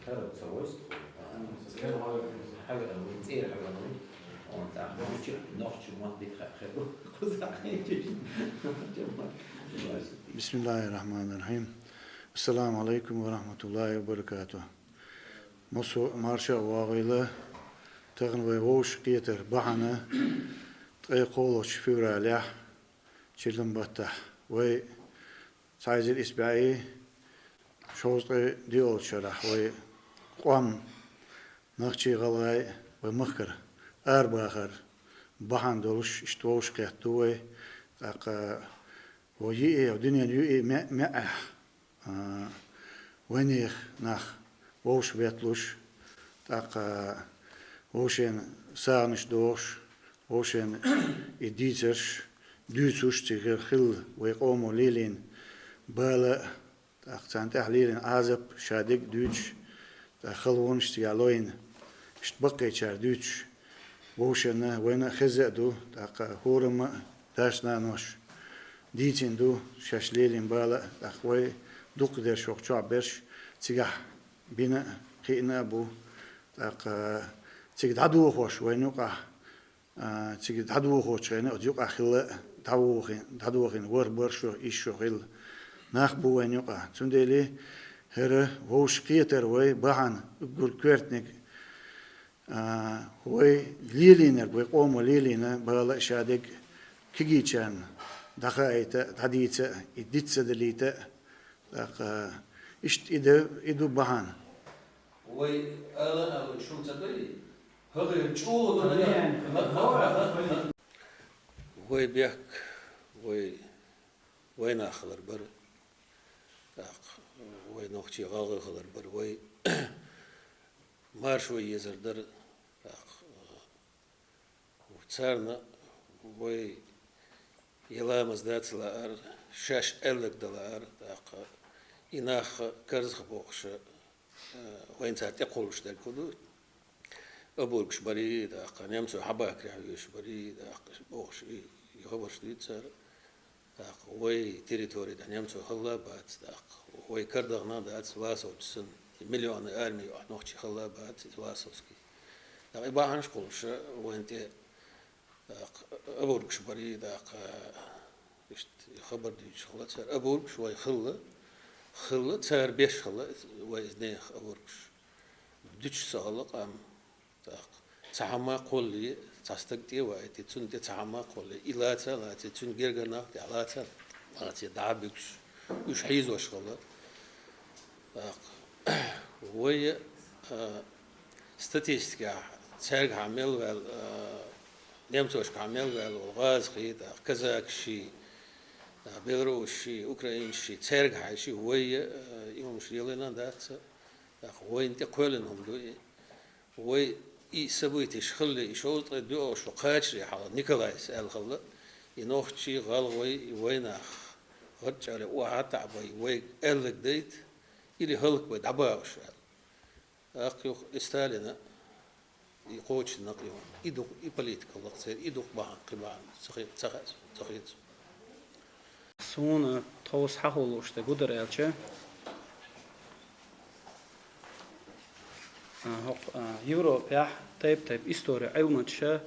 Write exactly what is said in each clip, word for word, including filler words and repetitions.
Хьарам ца войст хьо. Хьарам, цӀера хьарам. Он тӀаккха нохчи, нохчи ма дика хьарам. Кхузахь хӀинчи. بسم الله الرحمن الرحيم. السلام عليكم ورحمة الله وبركاته. Массо а марша а вогӀийла, тахана вай вовшахкхетар бахьана, ткъе кхоалгӀачу февралехь, чиллан баттахь, вай цхьа эзар исс бӀе шовзткъе диъолчу шарахь вай къом, нохчий, гӀалгӀай вай махкара арабахар бахьана долуш, иштта вовшахкхетта ду вай. ТӀаккха вай йиъ, дуьненан йиъ маьӀ-, маьӀӀехь, а, вайнех нах вовшахбетталуш, тӀаккха вовшийн сагӀанаш дохуш, вовшийн и дийцарш дуьйцуш, цигара хилла вай къомо лелийна бала а, тӀаккха царна тӀехь лелийна Ӏазап ша дерг а дуьйцуш, тӀаккха халонаш цигахь лойна, иштта баккхийчара дуьйцуш, вовшашна, вайна а хезна а ду, тӀаккха хӀораммо а дас-нанас дийцина ду шаьш лелийна бала а, тӀаккха вай дукхахдерш хӀокху чохь берш цигахь бина а, кхиъна а бу, тӀаккха цига дӀадохош вайна юкъахь, а, цига дӀадохочу хенахь оцу юкъахь хилла а, дӀавохи-, дӀадохийна ворхӀ-бархӀ шо, исс шо хилла нах бу вайна юкъахь. Цундела хӀара вовшахкхетар вай бахьана уггар коьртаниг, а, вай лелийнарг, вай къомо лелийна бала а ша дерг а кегийчарна дӀахаийта а, дӀадийца а, и диц ца далийта а, тӀаккха иштта и ду, и ду бахьана. Вай ала а алуш хӀума ца дой, хӀокхуьнан чӀогӀа ду нагахь. Вай бехк, вай, вай нах хилар бара. ТӀаккха вай нохчий, гӀалгӀай хилар бара. Вай маршо езар дара. ТӀаккха царна вай я ламаз дан ца лаар, шаьш аьлларг дан лаар, тӀаккха и нах карзахбохуш, а, вайна цара тӀекхуллуш дерг хӀун ду? Обувкаш барий, тӀаккха немцой хьабакарехь вуьйш барий, тӀаккха бохуш и, и хабарш дуьйцу цара. ТӀаккха вай территори тӀехь немцой хилла а бац, тӀаккха вай карадахана а дац, Власовчу санна, и миллионный арми юкъахь нохчий хилла а бац, и Власовский. ТӀаккха и бахьанаш кхуллуш вайна тӀе, тӀаккха обувкаш барий, тӀаккха иштта хабар дуьйцуш хилла цара. Обувкаш вай хилла, хилла, цара беш хилла вай иза нехан обувкаш. Дуьтуш ца хилла къам. ТӀаккха цхьа хӀума кхоллале, цхьа стаг тӀе а ваийти, цунна тӀе цхьа хӀума кхоллале, и лаца а лаций, цуьнан гергара нах тӀехь лаца а лаций, дӀа а буьгуш, уьш хьийзош хилла. ТӀаккха вай, а, статистикехь, цаьргахьа мел ваьлла, а, немцошкахьа мел ваьлла волу гӀазахий, тӀаккха казакашший, тӀаккха белорусший, украинцашший, цаьргахьа ши вай, а, и хӀумаш лелийна а дац, тӀаккха вайна тӀе кхоьллина хӀума ду и. Вай и событеш хилале, и шовзткъе доьалгӀа шо кхачаре хьалха Николайс аьлла хилла, и нохчий, гӀалгӀай, и вайнах гӀарчӀале охьа а таӀабай, вайга аьлларг дайта, или хӀаллакбай дӀабахуш аьлла. ТӀаккха юха и Сталина, и кхочушдина юха, и дукха, и политика хилла церан, и дукха бахьана, кхин бахьана ца хи-, ца хаьа, ца хета. Суна тховса хьахо лууш дерг хӀун дара аьлча, а, хӀокху, а, Европехь тайп-тайпа истори Ӏилманчаша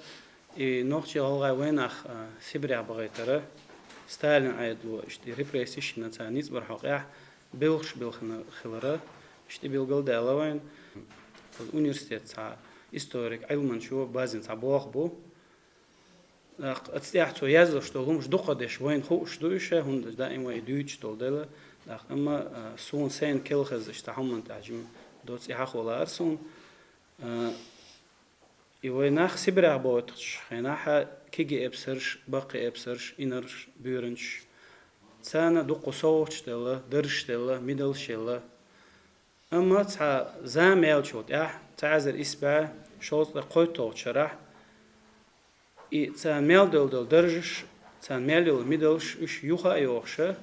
и нохчий, гӀалгӀай вайнах, а, Сибрехь бахийтара, Сталин Ӏедало иштта и репрессеш йина царна ницкъ бар хьокъехь белхаш белхина хилара, иштта билгал а даьлла вайна. Университет цхьа историк, Ӏилманчо базина цхьа болх бу. ТӀаккха оцу тӀехь цо яздеш долу хӀумаш дукхахдеш вайна хууш ду уьш, хӀунда даим вай и дуьйцуш долу дела. ТӀаккха амма, а, суна сайна кел хезаш цхьа хӀуманна тӀехь жима доцца и хьахо лаара суна. А, и вай нах Сибрехь бойтучу хенахь кегий эпсарш, баккхий эпсарш, инарш, буьйранчаш, царна дуккха совгӀаташ делла, даржаш делла, медалш елла. Амма цхьа зама яьллачул тӀаьхьа, цхьа эзар исс бӀе шовзткъе кхойтталгӀачу шарахь, и царна мел долу долу даржаш, царна мел йолу медалш уьш юха а йохуша,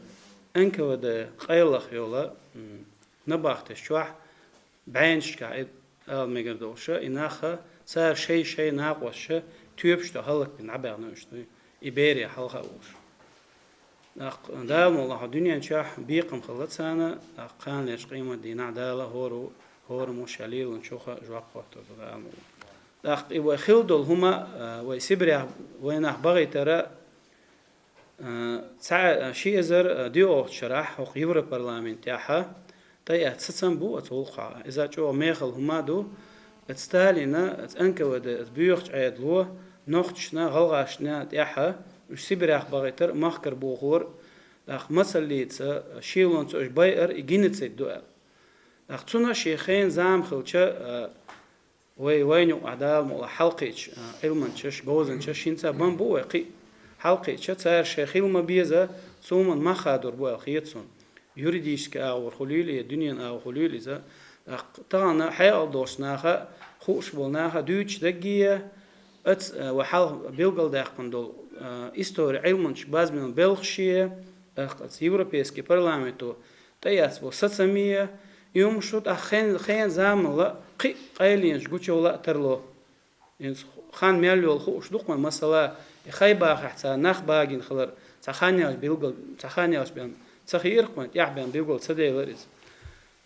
Н К В Д къайлаха йолу, м, набахташ чохь, бӀеннашкахь и ала мегар долуша, и наха, цара шай-шай накъосташа тоьпаш тӀе хӀаллакбина дӀабаьхна уьш ду, и бере хьалха а волуш. ТӀаккха Дала мукъ лахь дуьнен чохь бекхам хилла царна, тӀаккха кханалерчу къематдийнахь Дала хӀора ву хӀораммо шоай лелачух жоп хоттаргда Дала мукъалахь. ТӀаккха и вай хилла долу хӀума, а, вай Сибрех вайнах бахийтар, а, цхьа, а, ши эзар, а, доьалгӀачу шарахь хӀокху Европарламент тӀехь тӀеэцна сацам бу оцу гӀуллакхах. Иза чӀогӀа мехала хӀума ду. Оцу Сталина, оцу Н К В Д, оцу боьхачу Ӏедало нохчашна, гӀалгӀашна тӀехь уьш Сибрех бахийтар, махкара бохор, тӀаккха мацаллица, шелонца уьш байар, и геноцид ду аьлла. ТӀаккха цунах шен хенан зама хилча, а, вай, вайна юкъахь Дала мукъалахь хьалакхиъча, а, Ӏилманчаш, говзанчаш, хӀинца бан бу вай кхин а, хьалакхиъча, цара шайн хила ма-безза, цу хӀуманна мах хадор бу аьлла хета суна. Юридически агӀор хуьлийла, я дуьненан агӀор хуьлийла иза. ТӀаккха тахана хьекъал долчу наха, хууш болу наха дуьйцуш даггий, оцу, а, вай хьалха билгалдаьккхина долу, а, истори Ӏилманчаш базбина белхаш, тӀаккха оцу Европейский парламенто тӀеэцна болу сацам, и хӀумаш ду, тӀаккха хен-, хенан заманал кхин а къайленаш гучуйовла а тарло. ХӀинца хан мел йолу хууш ду-кх вайн, масала, и Хайбахехь цара нах багийна хилар, цхьа хан ялчу билгал-, цхьа хан ялчу бен ца хиира-кх вайн, тӀаьхьа бен билгал ца делира иза.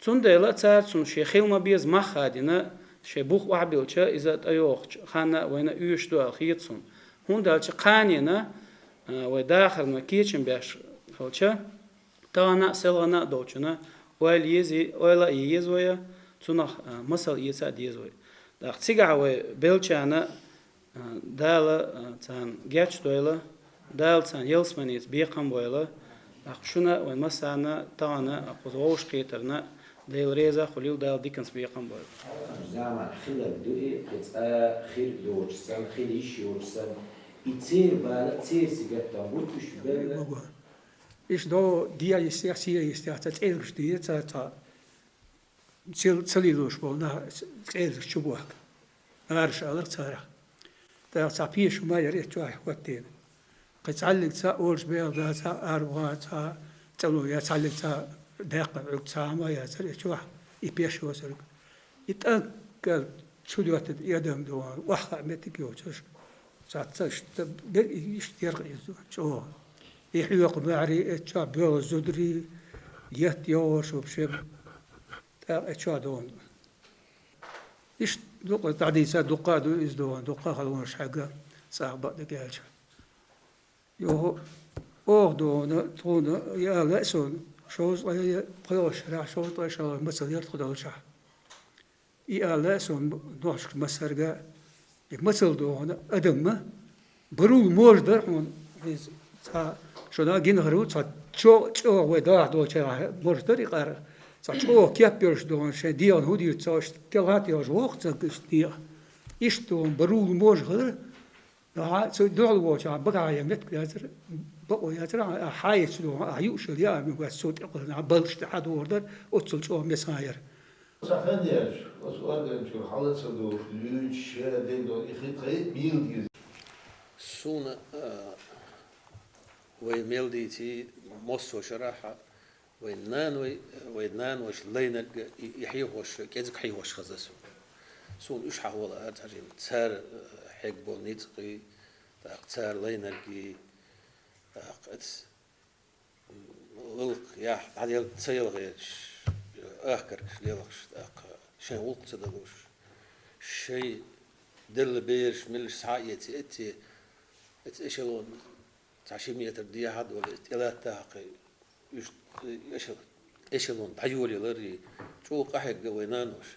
Цундела цара цунна шен хила ма-безза мах хадийна, шайн бух охьабиллича, иза тӀейогӀучу ханна а вайна оьшуш ду аьлла хета суна. ХӀунда аьлча кханенна, а, вай дахарна кечам беш хилча, тахана а, селхана а долчунна ойла еза, ойла а е еза вай, цунах, а, масал эца а деза вай. ТӀаккха цигахь вай беллачарна, а, Дала, а, царна гечдойла, Дала царна ялсаманица бекхам бойла. ТӀаккха шуна а, вайн массарна а тахана а кхуза вовшахкхетарна Дела реза а хуьлийла, Дала диканца бекхам бойла. Заман хилар ду и, кхин цкъа хир доцуш санна, хир йиш йоцуш санна, и церан бала, церан сингаттам бу уьш белла. Иштта до дия йистех, сия йистех, цхьа цӀергаш дия, цхьа, цхьа цил-, ца лелош болу нах цӀергаш чу бохка. Араш алар царах. ТӀаккха цхьа пеша ма яра эцу чохь хӀоттийна. Кхин цхьаьллиг цхьаъ волуш бехала дац, цхьаъ арабаха, цхьаъ цӀано я цхьаьллиг цхьаъ даьккхина Ӏуьрг цхьа а ма яцара эцу чохь, и пеш йоцург. И тӀанккал чу доьттина и адам ду ван, охьахаа меттиг йоцуш. Цхьацца иштта бер-, иштта ярх иза чӀогӀа. И хьоькху маьхьарий, эцу чохь боьлху зударий, етта йогӀуш вообще, тӀаккха эцу чохь догӀун. Иштта дукха дӀадийца, дукха а ду иза догӀун, дукха а халонаш хьегна, цӀахь бакъдерг аьлча. Йо, оха догӀуна, тхуна, и ала лаьа суна, шовзткъе я пхоьалгӀачу шарахь, шовзткъе шолгӀа мацалла яра тхо долчохь. И ала лаьа суна нохчашка массарга, и мацалла догӀуна адамма, барул можа дара хьуна, иза цхьа, шуна гина хир ву, цхьа чо-, чӀогӀа вай даха долчарахь можа дара и къар, цхьа чӀогӀа кеп йолуш догӀуна, шайн дегӀан хӀун дийр ца, иштта кел хӀатта йолуш воккха ца, иштта дегӀа. Иштта догӀуна барул можа хир, Ахьа, цу дуьхьал волчохь багахь ян меттиг яцара, бакъо яцара, ахьа хьаэцча догӀу, ахьа юуш яра яа мегаш, цо тӀекхуллина, ахьа балдаш тӀе хьадогӀур дара, оццул чӀогӀа месхан яра. Ца хан яьлча, оцу орган чуьра хьала ца долуш, луьйчу, шера ден долу, и хи тхай а мийла деза. Суна, а, вай мел дийций, массо шарахь, Вайн наной, вайн наноша лайнарг и, и хьехош, кӀезиг хьехош хеза суна. Суна уьш хьахола ара цхьа жимма. Цара, э, хьегна болу ницкъий, тӀаккха цара лайнаргий, тӀаккха эцу, м, гӀиллакх яхь дӀаделла ца ялгӀераш, ахкаргаш лелхаш, тӀаккха шайн гӀуллакх ца далуш, шайн делла бераш меллаш схьа а эций, эций, эцу эшелон Цхьа ши метр дехьа а долу, тӀелатта а хьакхий, уьш эшел-, эшелон дӀайолаялар и, чӀогӀа къахьегна вайн наноша.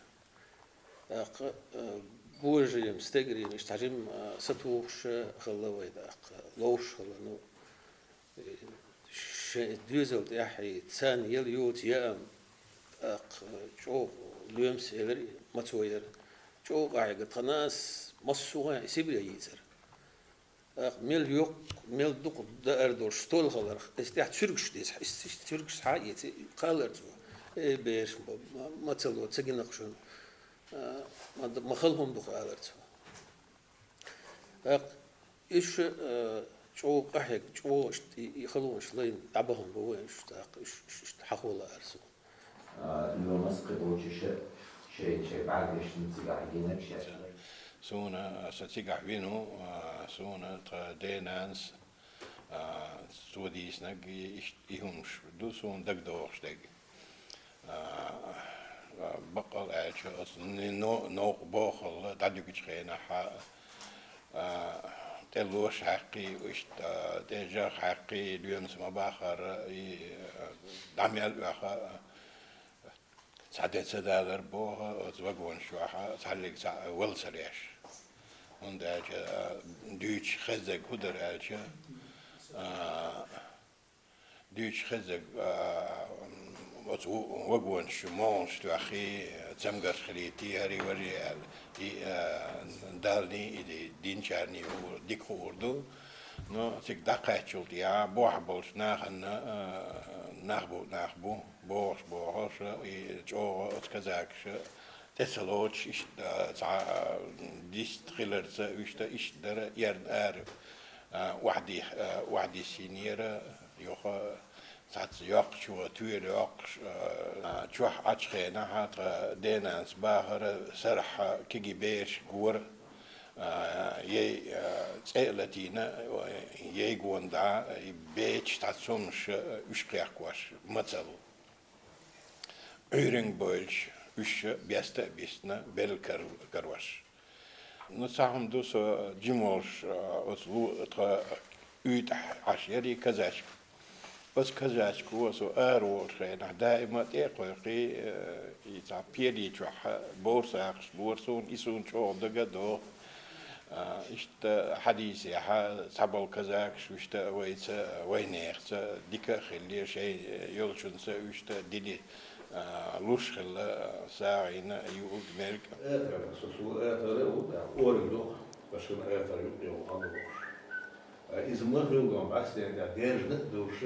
ТӀаккха, а, божарийн, стегарийн, иштта цхьа жимма, а, сатухуш а хилла вай, тӀаккха ловш а хилла, ну, э, шайн доьзал тӀехь и царна яла йоцу яам, тӀаккха чӀогӀа лоьмас элира и, мацо яра. ЧӀогӀа къахьегна, тхан ас массо а и Сибре йийцара. ТӀаккха мел йоккха, мел дукха даар долуш стол хиларх, иза тӀехь цуьргаш деза, иза цуьргаш схьа а эций, кхаллар цо. Э, бераш, ма-, ма-, мацалла ца гина-кх шуна, а, ма-, ма хала хӀума ду-кх, алара цо. ТӀаккха уьш, а, чӀогӀа къахьегна, чӀогӀа иштта и, и халонаш лайна дӀабахана бу вайн уьш, тӀаккха уьш, уьш иштта хьахола ара суна. А, лоьмас кхин болчуьша шайн, шайн бӀаьргашна цигахь гинарг шаьш. Суна, а, со цигахь вина ву, а, суна тхан денанас, а, цо дийцинарг и, и, и хӀумаш ду суна дагадогӀуш дерг. А, Бакъал аьлча, оцу ни-, но-, новкъа бохалла дӀадуьгучу хенахь, а, тӀе лоша хьаькхий, иштта, а, тӀе жа хьаькхий, доьнца ма бахара, и, а, дӀа мел оьху, а, цхьа де ца далар боху, оцу вагонаш чохь цхьаьллиг цхьаъ вала ца леш. ХӀунда аьлча, а, дуьйцуш хеззарг хӀун дара аьлча, а, дуьйцуш хеззарг, а, оцу вагонаш чу молханаш тоьххий, цамгарш хилийтий, хӀарий-важий аьлла, и, а, Далла и динчарна дика хуур ду. Но цига дӀакхаьччул тӀаьхьа бохь болчу нахана, а, нах бу, нах бу, бохуш, бохуш, и чӀогӀа оцу казакаша тӀе ца лоцуш, иштта, а, цхьа, а, дист хиларца, уьш тӀе иштта дара, эрна ара, а, охьадих-, а, охьадиссийнера, юха цхьацца йоккхачо тоьла йоккхуш, а, чохь Ӏачу хенахь тхан денанас бахара сарахь кегий бераш гора, а, яй, а, цӀе а латийна, яй гонда, и бецаш цхьа цомнаш уьш кхехкош, мацалла. Ӏуьйранга бойлуш, уьш беста а бисна, белла кар-, карош. Ну, цхьа хӀума ду, со жима волуш, а, оцу лу-, тхан уьйтӀахь Ӏаш яра и казачка. Оцу казачко со ара волчу хенахь даима тӀе а кхойкхий, э, и цхьа пелий чохь бовр сакхаш бора суна, и суна чӀогӀа дага а доху. А, иштта хьадийсехьа, цхьаболу казакаш вуьшта вайца, вайнехаца дика а хилли, шайн йолчунца вуьшта дили, а, луш хилла, сагӀина юург, мерг. Атар, со цу атара а ву, да, ориг доху, ташкана атар ю, йолу хьан дохуш. А, иза ма хилла дон, бӀаьстенга даьржина а дуьйш,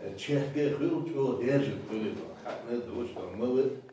э, чехка а хилла, чӀогӀа даьржина хилла дон, хьаъна а доцуш дон, мала а.